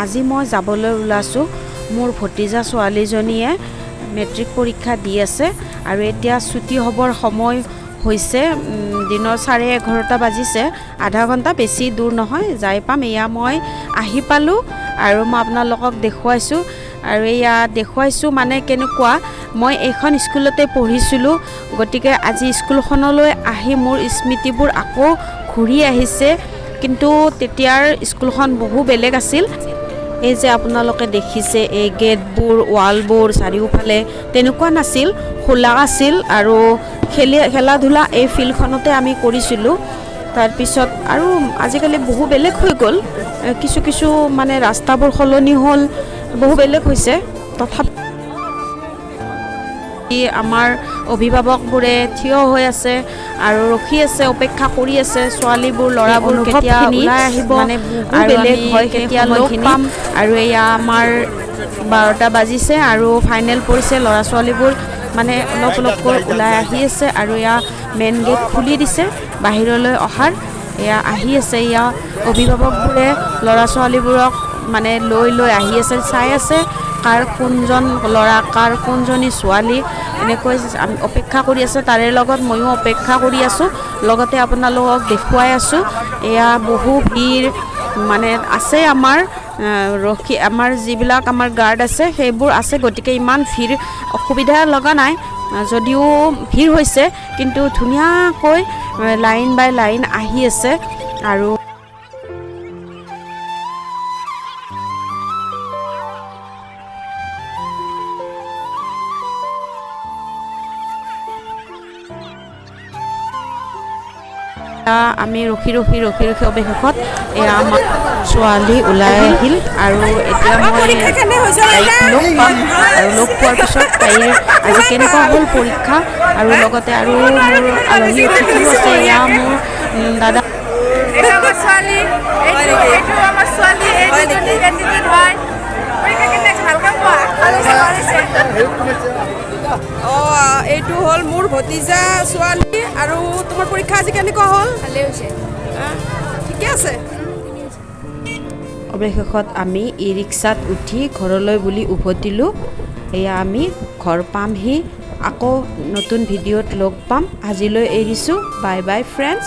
আজি মই যাবলৈ ওলাইছোঁ। মোৰ ভতিজা ছোৱালীজনীয়ে মেট্ৰিক পৰীক্ষা দি আছে আৰু এতিয়া ছুটি হ'বৰ সময় হৈছে। দিনৰ 11:30 বাজিছে, আধা ঘণ্টা বেছি দূৰ নহয়, যাই পাম। এয়া মই আহি পালোঁ আৰু মই আপোনালোকক দেখুৱাইছোঁ। আৰু এয়া দেখুৱাইছোঁ মানে কেনেকুৱা, মই এইখন স্কুলতে পঢ়িছিলোঁ, গতিকে আজি স্কুলখনলৈ আহি মোৰ স্মৃতিবোৰ আকৌ ঘূৰি আহিছে। কিন্তু তেতিয়াৰ স্কুলখন বহু বেলেগ আছিল। এই যে আপোনালোকে দেখিছে এই গেটবোৰ, ৱালবোৰ চাৰিওফালে তেনেকুৱা নাছিল, খোলা আছিল আৰু খেলা ধূলা এই ফিল্ডখনতে আমি কৰিছিলোঁ। তাৰপিছত আৰু আজিকালি বহু বেলেগ হৈ গ'ল, কিছু কিছু মানে ৰাস্তাবোৰ সলনি হ'ল, বহু বেলেগ হৈছে। তথাপি আমাৰ অভিভাৱকবোৰে থিয় হৈ আছে আৰু ৰখি আছে, অপেক্ষা কৰি আছে ছোৱালীবোৰ ল'ৰাবোৰ কেতিয়া ওলাই আহিব, মানে বহু বেলেগ হয়, কেতিয়া লগ পাম। আৰু এয়া আমাৰ 12টা বাজিছে আৰু ফাইনেল পৰিছে, ল'ৰা ছোৱালীবোৰ মানে অলপ অলপকৈ ওলাই আহি আছে। আৰু এয়া মেইন গেট খুলি দিছে বাহিৰলৈ অহাৰ, এয়া আহি আছে। এয়া অভিভাৱকবোৰে ল'ৰা ছোৱালীবোৰক মানে লৈ লৈ আহি আছে, চাই আছে কাৰ কোনজন ল'ৰা, কাৰ কোনজনী ছোৱালী, এনেকৈ আমি অপেক্ষা কৰি আছে। তাৰে লগত ময়ো অপেক্ষা কৰি আছোঁ, লগতে আপোনালোকক দেখুৱাই আছোঁ। এয়া বহু ভিৰ মানে আছে আমাৰ, ৰখি আমাৰ যিবিলাক আমাৰ গাৰ্ড আছে সেইবোৰ আছে, গতিকে ইমান ভিৰ অসুবিধা লগা নাই যদিও ভিৰ হৈছে, কিন্তু ধুনীয়াকৈ লাইন বাই লাইন আহি আছে। আৰু আমি ৰখি ৰখি ৰখি ৰখি অৱশেষত এয়া আমাৰ ছোৱালী ওলাই আহিল। আৰু এতিয়া মই তাইক লগ পাম আৰু লগ পোৱাৰ পিছত তাইৰ আজি কেনেকুৱা হ'ল পৰীক্ষা, আৰু লগতে আৰু মোৰ আলহী অতিথিও আছে। এয়া মোৰ দাদা, এইটো হ'ল মোৰ ভতিজা ছোৱালী। আৰু তোমাৰ পৰীক্ষা আজি কেনেকুৱা হ'ল? ভালেই হৈছে, ঠিকে আছে। অৱশেষত আমি ই ৰিক্সাত উঠি ঘৰলৈ বুলি উভতিলোঁ। এয়া আমি ঘৰ পামহি, আকৌ নতুন ভিডিঅ'ত লগ পাম। আজিলৈ এৰিছোঁ, বাই বাই ফ্ৰেণ্ডছ।